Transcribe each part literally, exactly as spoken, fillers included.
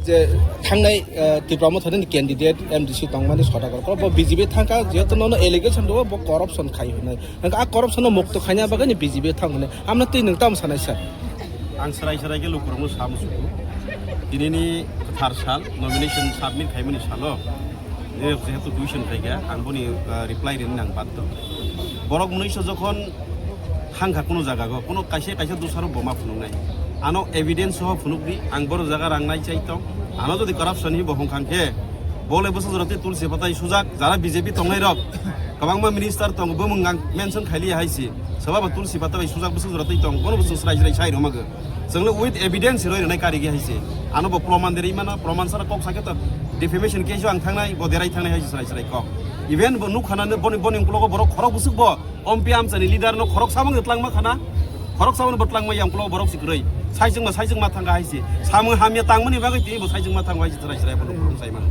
Je thangnai, eh, Tipra Mothani candidate M D C tongmani Sodagar, bo B J P thangkha, jehetu nono allegation rwo, bo corruption khai hwnwi. Hwnkhe a corruption no mukto khaina bagwi ni B J P thang hwnwi. Amno twi nwng tamo sanai sir? Ang swrai swrai khe lukurokno sa muchungo. Tinini kwthar sal, nomination submit khaimani salo, jehetu tuition khaikha, ang boni, eh, reply rini nang baddo. Borok mwnwiso jokhon thangkha kuno jaga go, kuno kaisa kaisa dosarok bo ma phunuknai. Ano evidence soho phunukdi, ang boro jaga rang nai chai tong. Ano jodi corruption hi bo hongkhang khe, bole bwswk jora tei Tulsi Patai sujak, jara B J P tongnai rok, kwbangma minister tongo, bumung ang mention khailiya hai se. Soba bo Tulsi Patai bai sujak bwswk jora tei tong, bono bwswk swrai swrai sai rwma go. Chwngno with evidence roi rwnai karigi hai se. Ano bo proman derwi mano, proman sara kok sakhe to defamation case o ang thangnai, bo derai thangnai hai se swrai swrai kok. Even bo nukha na boni, boni uklogo borok khorok bwswk bo, Ompi amchani leader no khorok samung twlangma khana, khorok samung bo twlangma yang ulo borok si kwrwi. Saijwngma, saijwngma thangkha hai se. Samung hamya tangmani bagwi tini bo saijwngma thango hai se, chwrai chwrai bo nukung sai mano.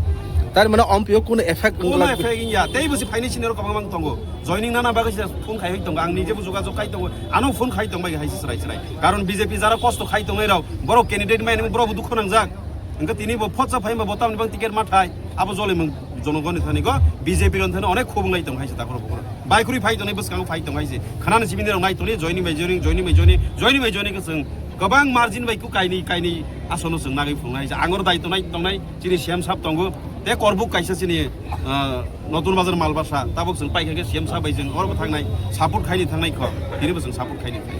Tar mane Ompi o kuno effect wngla? Kuno effect wngya. Tei bo si phaini sini oro kwbangma wng tongo. Joining nana bagwi se phone khai tongo. Ang nije bo jogajog khai tongo. Ano phone khai tong bai hai se chwrai chwrai. Karon B J P jara kosto khai tongnai rok, borok candidate mai nang borok bo dukhu nangjak. Hwnkhe tini bo photsa phaima bo tamni bang ticket ma thai. Abo joli mung jonogoni thani go B J P ron thani onek khobong lai tong hai se takhoro bukhoro. Bai khuri phai tongnai bwskango phai tong hai se. Khanani sibini rok nai tongni joining bai joining, joining bai joining, joining bai joining khe chwng kwbang margin bai ku kainwi, kainwi asono chwng nagwi phunuknai hai se. Angor dai tongnai, tongnai chini C M sab tongo. Te korbuk kaisa chini, ah, Notun Bazar Malbasa, tabuk chwng paikha khe C M sab bai chwng oro bo thangnai, support khaini thangnai kho, tini bo chwng support khaini thai.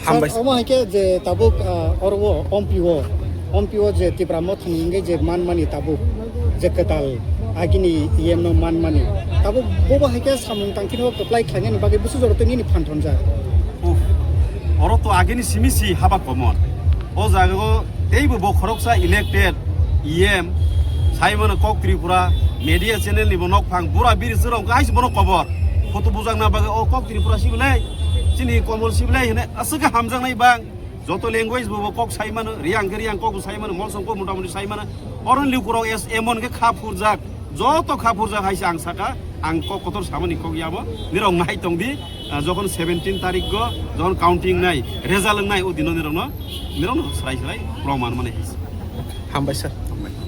Hambai. Sir, omo hai khe je tabuk, ah, oro o Ompi o, Ompi o je Tipra Mothani hingke je manmani tabuk, je kwtal agini E M no manmani, tabuk bobo hai khe samung tangkhe no kwplai khlainani bagwi bwswk jora tei nini phan thonjak. Uff, oro to agini simi si haba komon. O jaga o teibo bo khoroksa elected E M, sai mano kok Tripura, media channel ni bo nok phang, bura biri chwrok hai se bono kobor. Photo bujakna bagwi o kok Tripura si belai, chini Komol si belai hene aswk khe hamjaknai bang. Joto language bo, bo kok sai mano, Riyang khe Riyang kok bo sai mano, Molsom kok mota moti sai mano. Oro ni lukurok es emon khe kha phurjak, joto kha phurjak hai se ang saka, ang kok kotor samani kok yamo, nirok nai tong di, ah, jokhon seventeen tarik go, jokhon counting nai, result nai, o dino nirok no, nirok no srai srai proman mane hai se. Hambai sir.